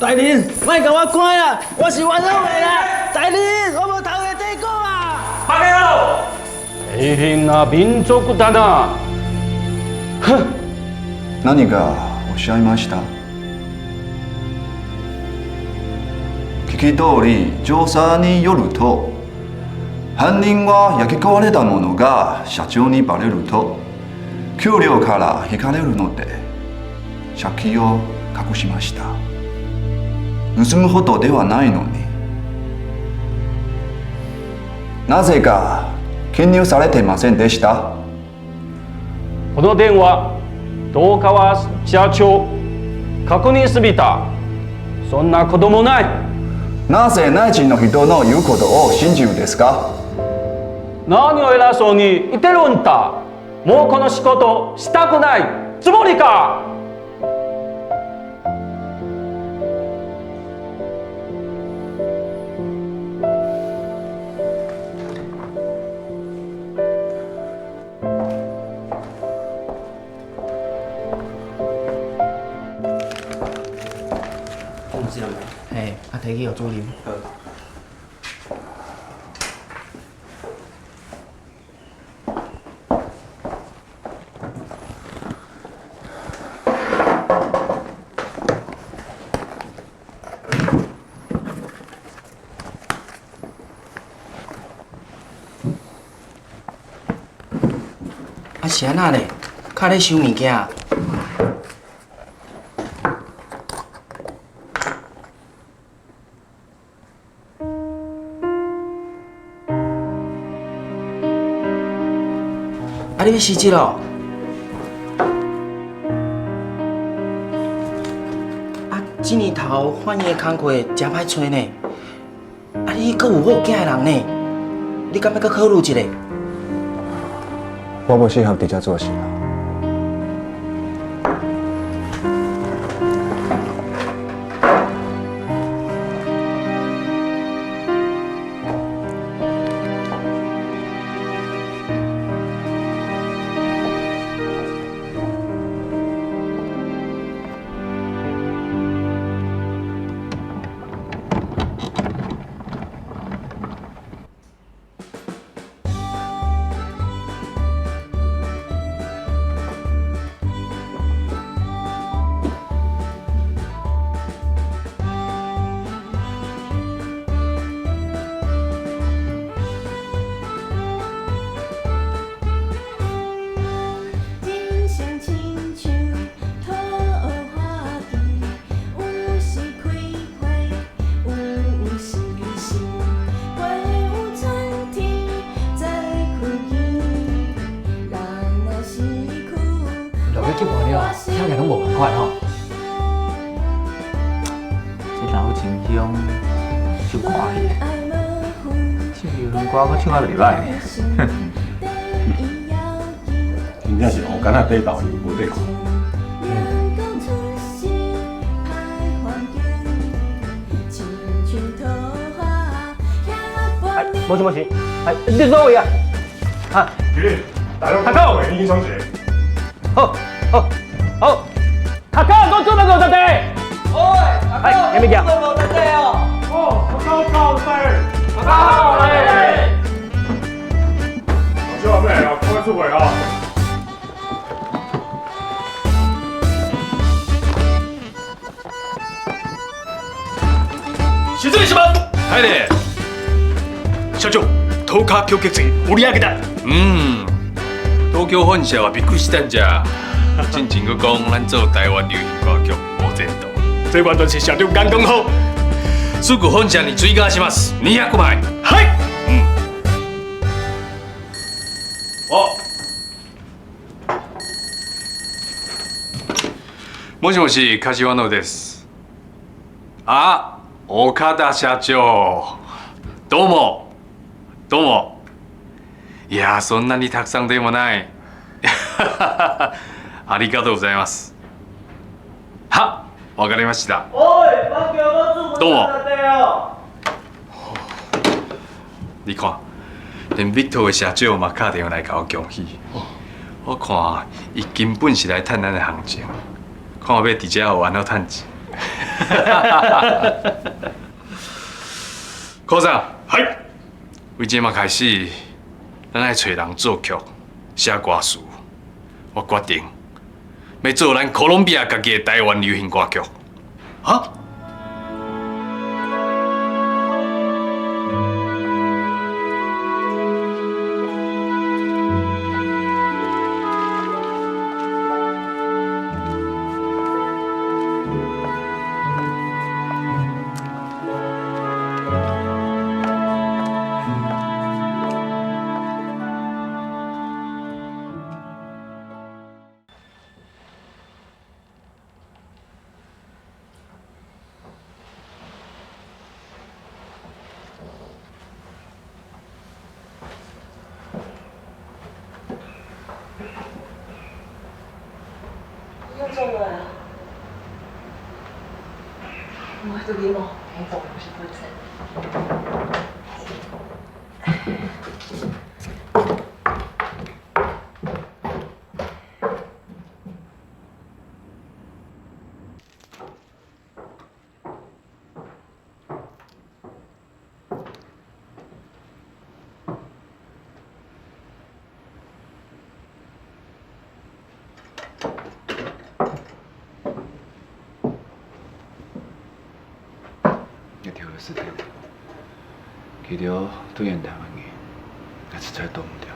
大人，莫共我關啦，我是冤枉的啦！大人，我無偷的底稿啊！バカ野郎！大変な民族だな。哼！何かおっしゃいました？聞き通り調査によると、犯人は焼き壊れたものが社長にバレると給料から引かれるので、借金を隠しました。盗むほどではないのに、なぜか記入されてませんでした。この電話、どうかは社長確認済みだ。そんなこともない。なぜ内地の人の言うことを信じるんですか？何を偉そうに言ってるんだ。もうこの仕事したくないつもりか。嘿，啊，提去予主任。好。啊，是按怎咧？較咧收物件？啊，你欲辞职咯？啊，这年头法院的工课誠歹揣呢。啊，你閣有好囝的人呢，你敢欲閣考慮一下？我無適合佇遮做事啦。人生親像桃花季，有時開花，有時謝，花有參天再開枝。人若是苦，落去激完了，聽起來攏無仝款吼。這老情鄉足歌戲，唱流行歌閣唱啊袂歹。真正是烏干仔底豆油無底看。哎，もしもし，哎，你佗位啊？啊，經理，大佬，卡已經爽一個。好，好，好，卡卡，我準備50塊。喂，哎，啥物件？ 50塊哦。哦，卡卡夠晒。卡卡嘞。小阿妹啊，快出來啊！失礼します。はいね。社長、10日供給売り上げだ。嗯，東京本社はびっくりしたんじゃ。進前閣講咱做台灣流行歌曲無前途。這完全是社長眼光好。すぐ本社に追加します。200枚。はい。嗯。哦。もしもし、柏野です。あ、岡田社長。どうも。どうも。いや、そんなにたくさんでもない。ありがとうございます。は、わかりました。どうも。你看，連美托的社長嘛敲電話來共我恭喜。我看伊根本是來趁咱的行情，看欲佇遮有按怎趁錢。科长，はい。为这马开始，咱爱揣人作曲、写歌词。我决定欲做咱哥伦比亚家己的台湾流行歌曲。哈？又做落来啊！我这边哦，我做50%。是对，记得对应台湾人，那实在挡唔掉。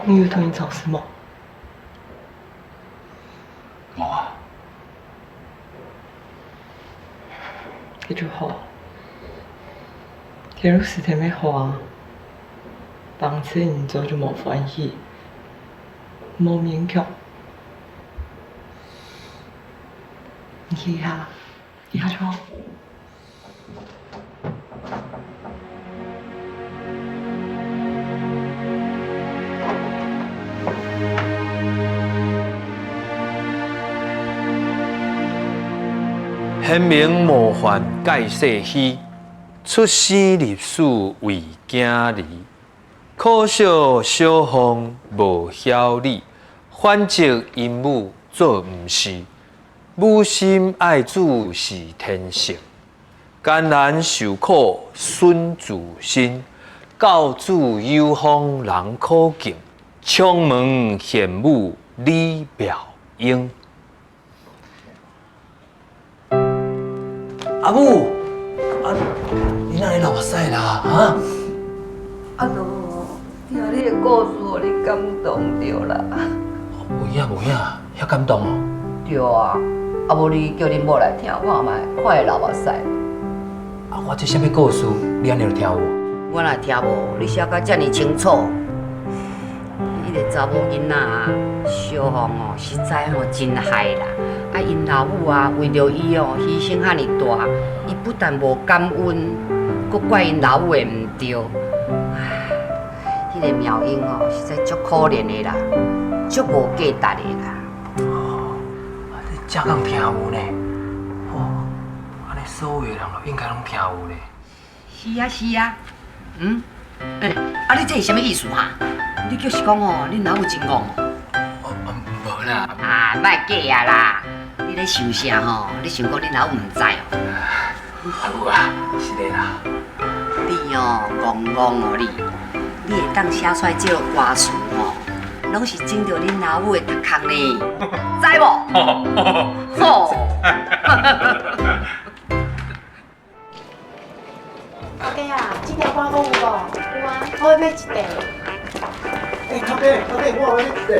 你有同伊做什么？无啊。这就好。假如是天要花，当初唔做就无欢喜，无勉强。你去下，你下就好。贤明模范盖世虚，出生入死为囝儿。可惜小凤无晓理，反责因母做毋是。母心爱子是天性，艰难受苦损自身。教子有方人可敬，充门贤母李妙英。阿母，啊，你哪会流目屎啦？啊？阿奴，听你的故事，予你感动著啦。有影无影，遐感动哦。对啊，啊无你叫恁某来听看觅，看会流目屎。啊，我这啥物故事，你按呢就听有无？我若听无，你写甲遮尔清楚。彼个查某囡仔啊，小凤哦，实在吼真害啦。啊，𪜶老母啊，为著伊哦牺牲遐尔大，伊不但无感恩，阁怪𪜶老母的毋对。唉，彼个妙英哦，实在足可怜的啦，足无价值的啦。哦，啊，你这敢听有呢？哦，按呢所有的人都应该拢听有咧。是啊是啊，嗯，欸，啊你这是啥物意思哈？你就是讲哦，恁老母真戆哦。哦，无啦。啊，莫假啊啦！你咧想啥吼？你想讲恁老母毋知哦？阿母啊，是的啦。你哦，戆戆哦你，你会当写出来这个歌词吼，拢是种著恁老母的头壳呢，知无？好。头家啊，这条歌阁有无？有啊，我欲买一块。欸，头家，头家，我欲买一块。欸，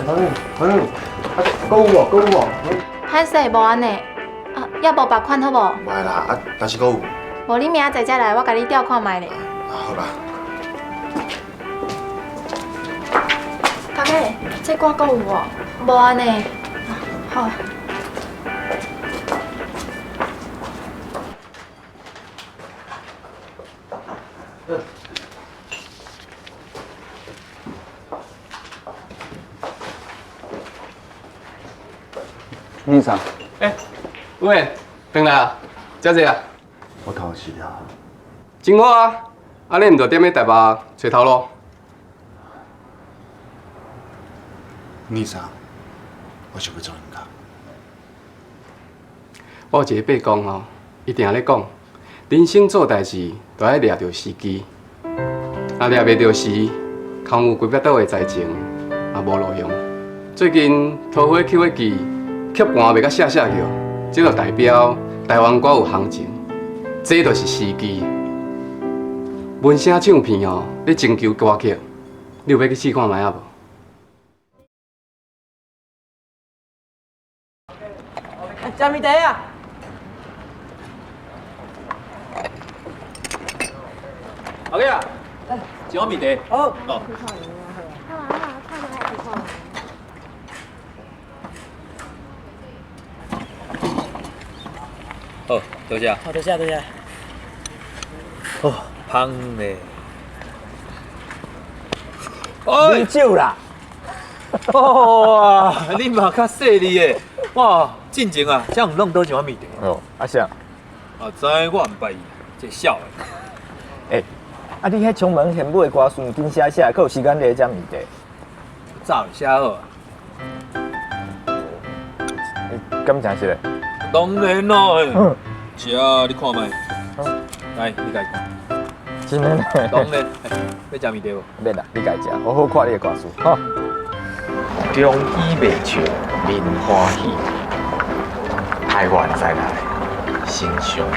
老母，老母，啊，阁有无？阁有无？歹势，无按呢。啊，也无别款好无？无啦，啊，但是阁有。无你明仔载才来，我共你调看觅咧。啊，好啦。头家，这歌阁有无？无按呢。好。兄さん。欸，喂，转来啊，遮济啊。我头死了。真好啊，啊，你毋就踮咧台北揣头路？你啥？我想欲做音乐。我有一个伯公吼，伊定咧讲，人生做代志都愛掠著時機，若掠袂著時，空有規百倒的才情，也無路用。最近桃花曲的季，曲盤袂甲写写叫，這就代表台灣歌有行情，這就是時機。文聲唱片哦，咧徵求歌曲，你有欲去試看覓仔無？食麵茶啊！阿姐啊，一碗麵茶。好。哦。好，多謝。好，多謝多謝。哦，芳咧。啉酒啦！哇，你嘛較細膩的，哇，進前啊，才有弄倒一碗麵茶。哦，啊啥？啊，知我毋捌伊，這痟的。欸，啊你彼充門玄武的歌词紧寫寫，閣有時間咧食麵茶？早就寫好啊。敢誠實的？當然咯，食啊，你看覓。來，你家看。真的呢？當然，欲食麵茶無？免啦，你家食，好好看你的歌词，吼。中醫袂笑，民歡喜，台灣再來，心相悲。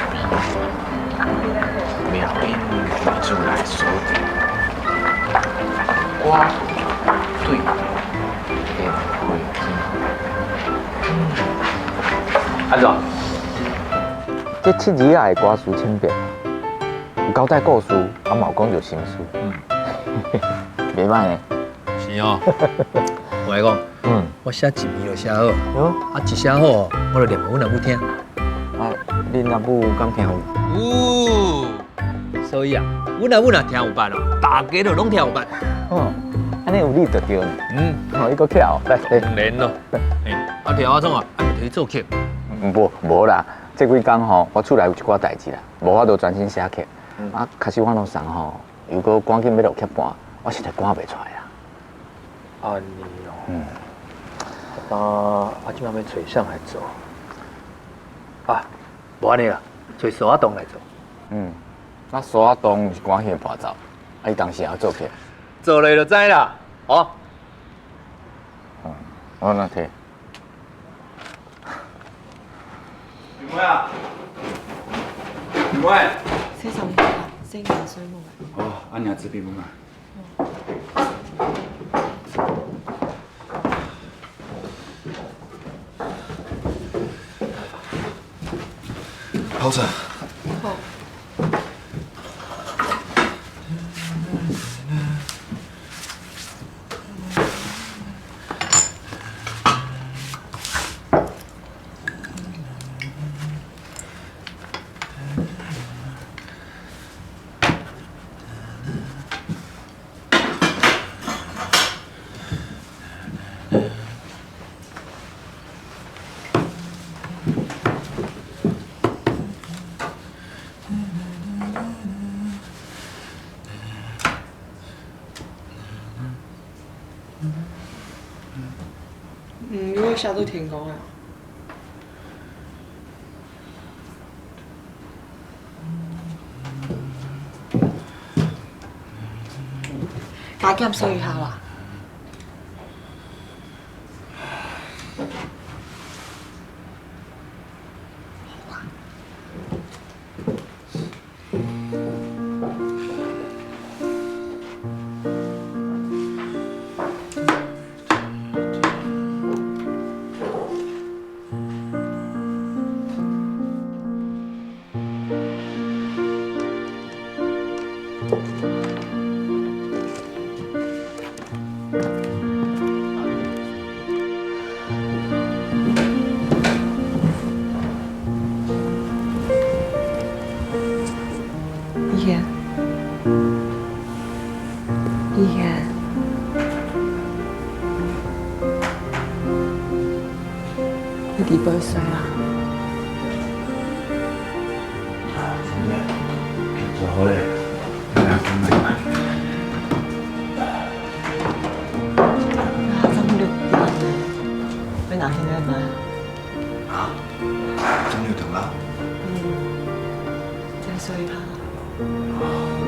命運為主來鎖定，我對煙花天。安怎？這七字仔的歌词千遍，有交代故事，啊嘛有講著心事。嗯，袂歹呢。是哦。我來講，我寫一暝就寫好，啊一寫好，我就念予阮阿母聽。啊，恁阿母敢聽有？有，所以啊，阮阿母若聽有範哦，大家就攏聽有範。哦，按呢有你就對呢。嗯，哦，伊閣巧，來來。當然咯。欸，啊聽我創啊，還袂提做曲？無無啦，這幾工吼，我厝內有一寡代誌啦，無法度專心寫曲。啊，確實我攏送吼，又閣趕緊欲落劇盤，我實在趕袂出來啦。按呢哦。嗯。啊，啊，這擺欲揣啥來做？啊，無按呢啦，揣蘇阿東來做。嗯，那蘇阿東是管戲的伴奏，啊，伊當時也做曲。做咧就知啦，哦。嗯，我來提。妹妹啊，妹妹。洗衫啦，洗牙水母。哦，按呢這邊無嘛？泡茶。好。嗯，你會寫做天公啊？加減算一下啦。你伫八歲啊？真正，做好咧，看覓。啊？真有轉啦？嗯，真細下。